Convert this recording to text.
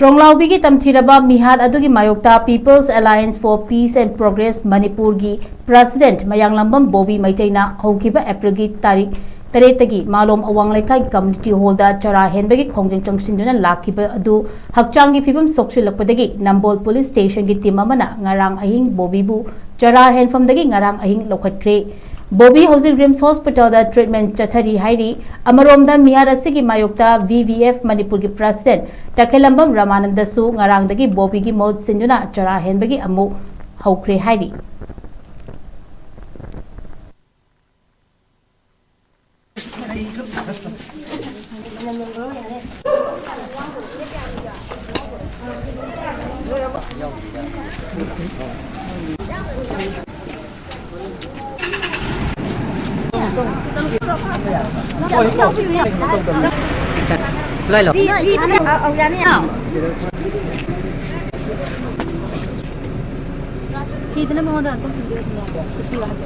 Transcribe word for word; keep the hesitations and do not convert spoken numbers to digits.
ꯔꯣꯡꯂꯥꯎꯕꯤꯒꯤ ꯇꯝꯊꯤꯔꯕ ꯃꯤꯍꯥꯠ ꯑꯗꯨꯒꯤ ꯃꯥꯌꯣꯛꯇ People's Alliance for Peace and Progress ꯃꯅꯤꯄꯨꯔꯒꯤ President ꯃꯌꯥꯡꯂꯝꯕꯝ ꯕꯣꯕꯤ ꯃꯩꯇꯩꯅ ꯍꯧꯈꯤꯕ Aprilꯒꯤ ꯇꯥꯔꯤꯛ ꯇꯔꯦꯠꯇꯒꯤ ꯃꯥꯂꯣꯝ ꯑꯋꯥꯡ ꯂꯩꯀꯥꯏ Community Hallꯗ ꯆꯔꯥ ꯍꯦꯟꯕꯒꯤ ꯈꯣꯡꯖꯪ ꯆꯪꯁꯤꯟꯗꯨꯅ ꯂꯥꯛꯈꯤꯕ ꯑꯗꯨ ꯍꯛꯆꯥꯡꯒꯤ ꯐꯤꯕꯝ ꯁꯣꯛꯁꯤꯜꯂꯛꯄꯗꯒꯤ ꯅꯝꯕꯣꯜ Police Stationꯒꯤ team ꯑꯃꯅ ꯉꯔꯥꯡ ꯑꯍꯤꯡ ꯕꯣꯕꯤꯕꯨ ꯆꯔꯥ ꯍꯦꯟꯐꯝꯗꯒꯤ ꯉꯔꯥꯡ ꯑꯍꯤꯡ ꯂꯧꯈꯠꯈ꯭ꯔꯦ꯫ ꯕꯣꯕꯤ ꯍꯧꯖꯤꯛ RIMS Hospitalꯗ treatment ꯆꯠꯊꯔꯤ ꯍꯥꯏꯔꯤ꯫ ꯑꯃꯔꯣꯝꯗ ꯃꯤꯍꯥꯠ ꯑꯁꯤꯒꯤ ꯃꯥꯌꯣꯛꯇ VVF ꯃꯅꯤꯄꯨꯔꯒꯤ President ꯇꯈꯦꯜꯂꯝꯕꯝ ꯔꯃꯥꯅꯟꯗꯁꯨ ꯉꯔꯥꯡꯗꯒꯤ ꯕꯣꯕꯤꯒꯤ ꯃꯍꯨꯠ ꯁꯤꯟꯗꯨꯅ ꯆꯔꯥ ꯍꯦꯟꯕꯒꯤ ꯑꯃꯨꯛ ꯍꯧꯈ꯭ꯔꯦ ꯍꯥꯏꯔꯤ꯫ ꯐꯤꯗꯨꯅ ꯃꯉꯣꯟꯗ ꯑꯗꯨꯝ ꯁꯤꯟꯕꯤꯔꯁꯨ ꯌꯥꯏ꯫ ꯁꯨꯠꯄꯤꯌꯣ ꯍꯥꯏꯕ꯫